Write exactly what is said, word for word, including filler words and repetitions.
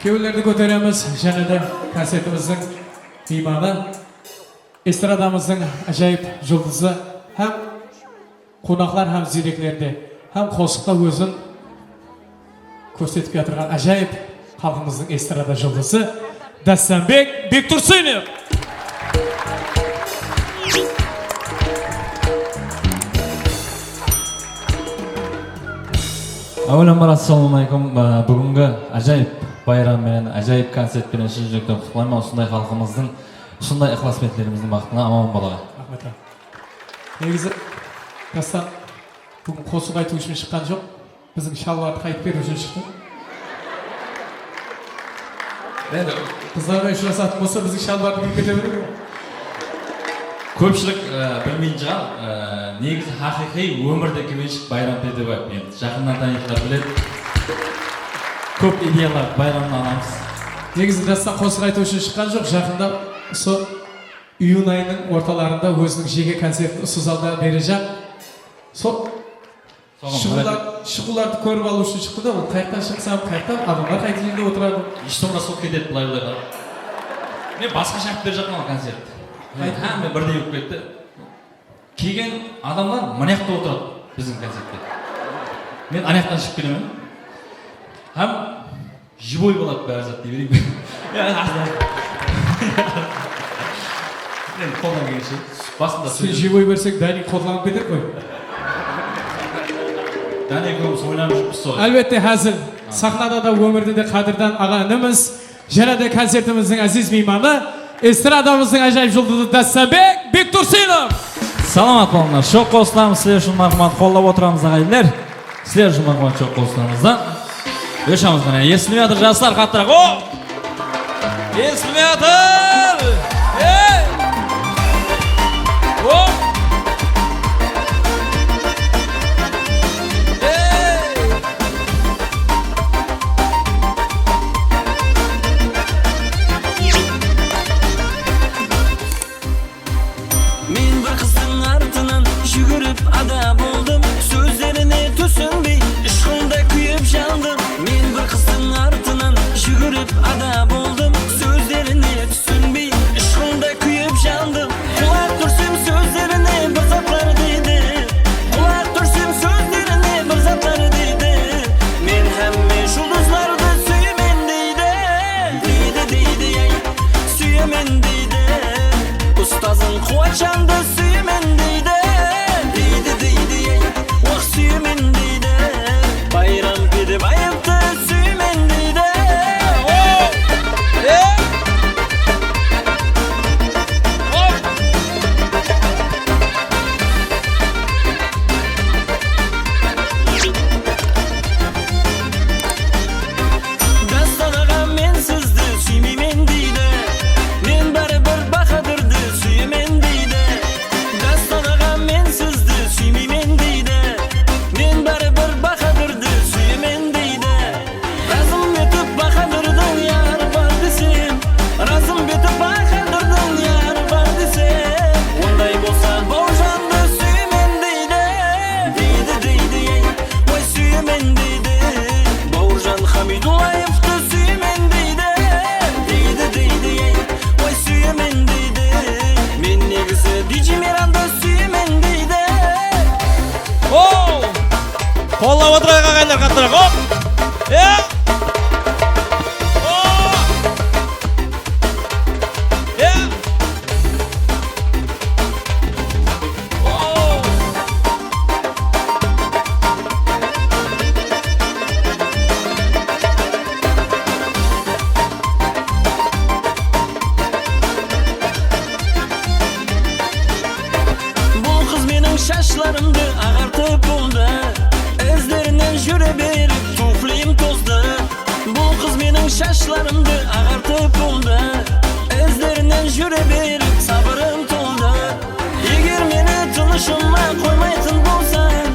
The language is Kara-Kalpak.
Kewillerdi kóteremiz, jáne de koncertimizdiń miymanı, estradamızdıń ájayıp juldızı hám qonaqlar hám ziyreklerde hám qosıqta ózin kórsetip kiyatırǵan ájayıp xalqımızdıń estrada juldızı Dástanbek Bektursunev. Áwelambir, assalamu alaykum. Á, búgingi ájayıp bayram menen, ájayıp koncert penen shın júrekten qutlıqlayman. Usınday xalqımızdıń, usınday ıqlasbentlerimizdiń baxtına, aman bolaǵay. Raxmet. Negizi, Dástan, búgin qosıq aytıw ushın shıqqan joq. Biziń shalbardı qaytıp beriw ushın shıqtı. Endi qızlar menen ushırasatın bolsa, biziń shalbardı kiyip kete beriw. Kópshilik, e, bilmeyin shıǵar, e, negizi haqıyqıy ómirde Kemenshik Bayram Perdebay. Endi jaqınnan tanıytuǵınlar biledi. Kóp ideyalar bayramdan alamız. Negizi Dástan qosıq aytıw ushın shıqqan joq, jaqında usı iyun ayınıń ortalarında óziniń jeke koncertin usı zalda berejaq. Sol Soǵan shuǵıllar, shuǵıllardı kórip alıw ushın shıqtı da, ol qayaqtan shıqsam, qayaqtan adamlar qaytı jerinde otıradı. Eshton da sol ketedi, bılay bılay qarap. Men basqa shart berip jatırman koncert. Ayt. Hámme birdey bolıp ketti. Kelgen adamlar mına jaqta otıradı biziń koncertte. Men ana jaqtan shıǵıp kelemen. Hám Jiboy boladı bári zat dep bereyim. Ya, azdan. Endi qoldan kelgenshe. Basında sen jiboy berseń, Dani qollanıp keter ǵoy. Dani ekewimiz oynap júrmiz sol. Álbette, házil. Saxnada da, ómirde de qádirdan aǵa-inimiz, jáne de koncertimizdiń áziz miymanı, estradamızdıń ájayıp juldızı Dástanbek Bektursunov. Salamat bolıńlar. Shoq qosıqlarımız sizler ushın marhamat qollap otıramız, aǵayinler. Sizler ushın marhamat shoq qosıqlarımızdan. Yoshamiz qáne, esitilmey atır, jaslar, qattıraq. O! Esitilmey atır! Ey! O! Ey! Men bir qızdıń artınan júgirip ada boldım, sózlerine túsinbey, ıshqında kúyip jandım. Men bir qızdıń artınan júgirip ada boldım, sózlerine túsinbey, ıshqında kúyip jandım. Qulaq túrsem sózlerine bir zatlar deydi, qulaq túrsem sózlerine bir zatlar deydi. Men hámme juldızlardı súyemen deydi, deydi, deydi, ey. Súyemen deydi, ustazın Quwatjandı súyemen deydi, deydi, deydi, ey. Wah, súyemen deydi, Bayram Pedebaevtı súyemen deydi. Dástan aǵa, men sizdi súymeymen deydi. Men báribir Bahadırdı súyemen deydi. Dástan aǵa, men sizdi súymeymen deydi. Men báribir Bahadırdı súyemen deydi. Razım etip Bahadırdıń yarı bar desem, razım etip Bahadırdıń yarı bar desem, onday bolsa Bawırjandı súyemen deydi. Deydi, deydi, ey, oy, súyemen deydi. Bawırjan Hamidullaevtı súyemen deydi. Deydi, deydi, ey, oy, súyemen deydi. Men negizi Diyjimiyrandı súyemen deydi. O! Qollap otırayıq, aǵayinler, qattıraq. Hop! Ya! O! Ya! O! Bul qız meniń shashlarımdı aǵartıp boldı, izlerinen júre berip tuflim tozdı. Bul qız meniń shashlarımdı aǵartıp boldı, izlerinen júre berip sabırım toldı. Eger meni tınıshıma qoymaytın bolsań,